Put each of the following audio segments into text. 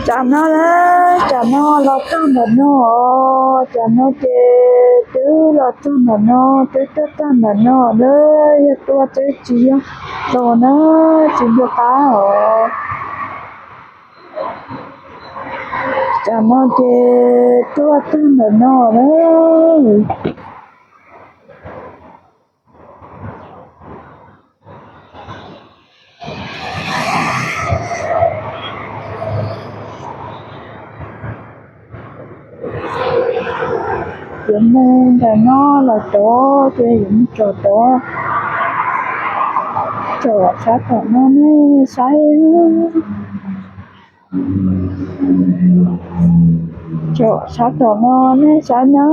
Tsam no na, tsam no los txog ntawm no os, tsam no ces twb los txog ntawm no, twb tuaj txog ntawm no na, yog tuaj twb tsis yog los na, tsis nco qab os. Tsam no ces tuaj txog ntawm no na. Yuav mus ntawm no los tod, ces yuav mus tod, tod sab tom no nej saib, tod sab tom no nej saib na.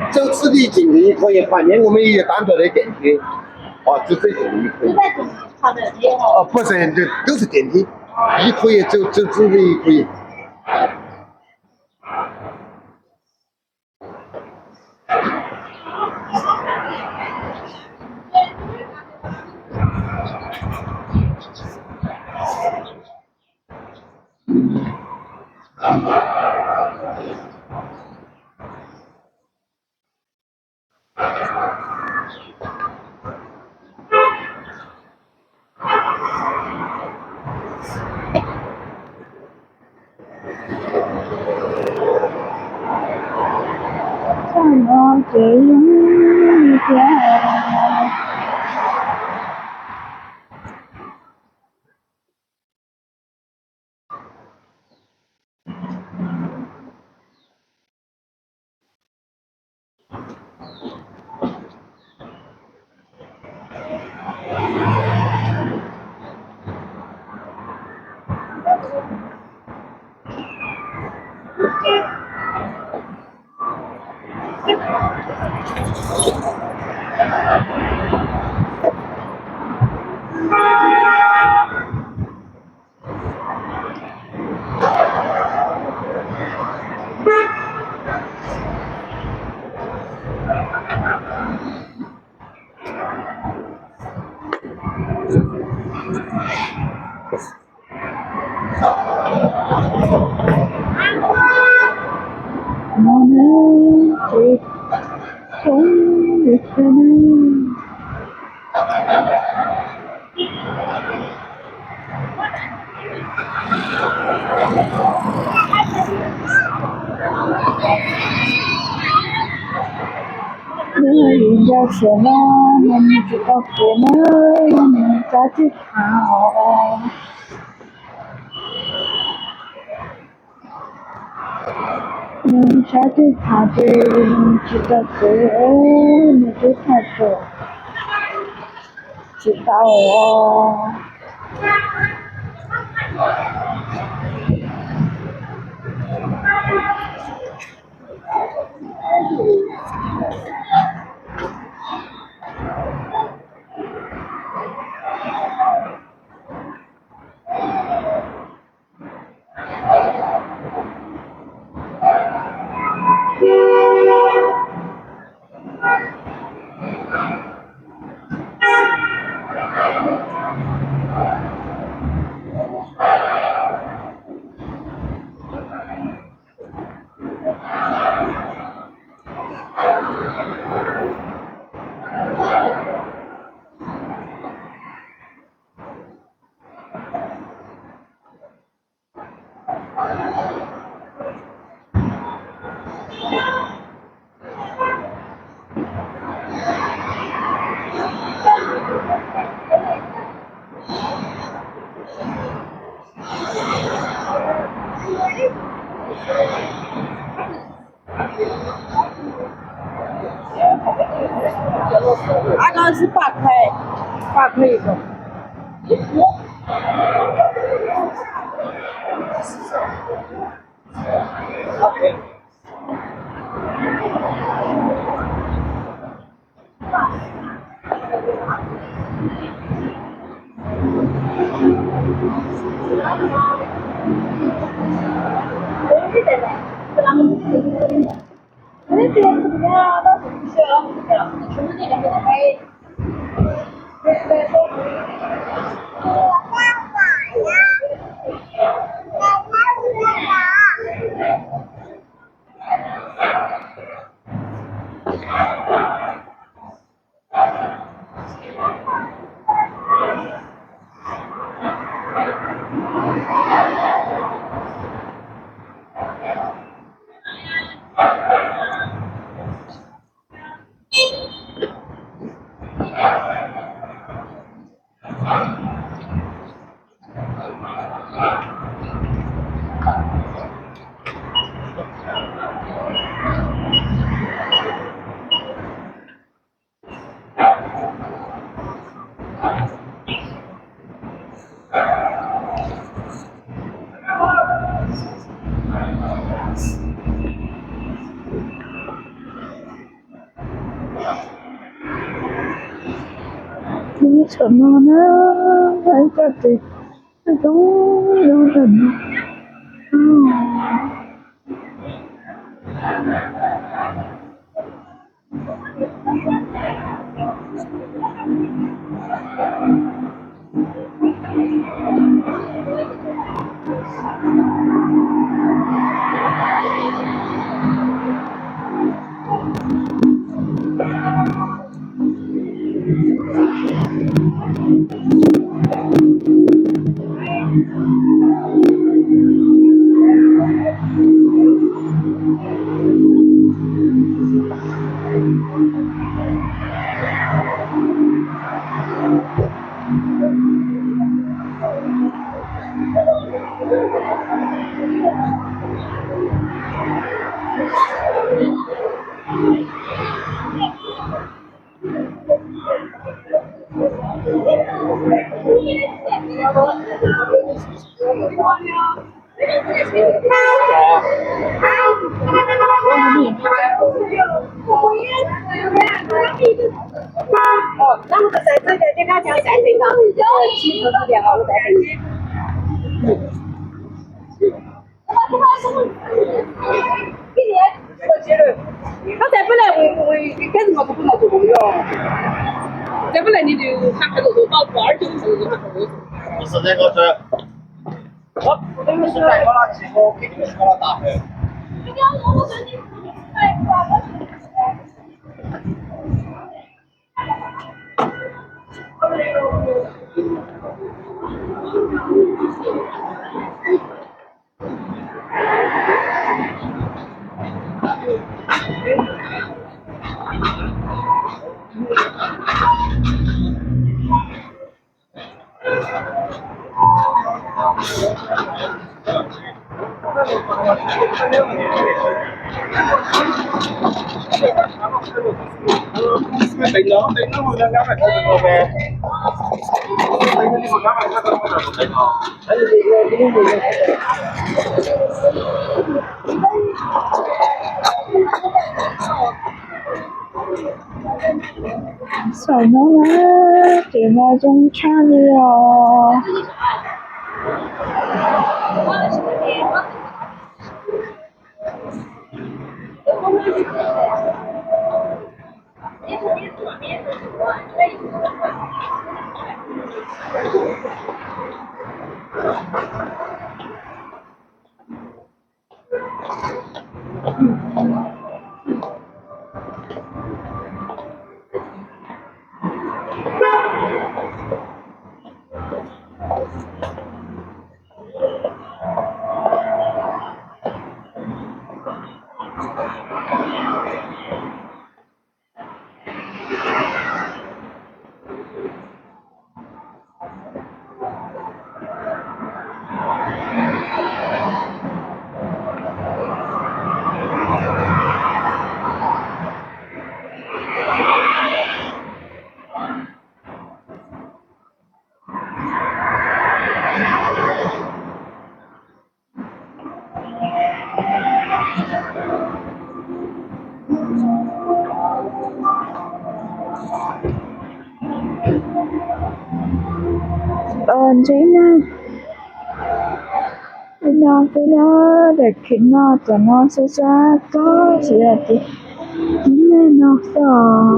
Txwb txwb li ces nkawd yeej qhuav yeej pam nyob, nkawd muaj ib yam tab nrog lawv cem thiab. Txwb txwb ces nkawd yeej qhuav, poj xeem twb txwm cem thiab, yeej qhuav yeej txwb txwb li qhuav yeej. Txoj no ces zoo li tias Nws ncaj siav na, nws mus tsis tau kev na, nws sab tij thav os. Nws sab tij thav ces nws tsis tau kev, nws twb tham txawm tsis tau os. Ag, no xwb pam khe, pam khe ko. Nyob tsam no na, ib co tes zoo zoo ntawm no. Saum no na, ces no zoo tshaj li os. Ntsev neeg, ib no peb dab daim khiv no tom no sab sab tob xwb tias ib neeg no xwb os.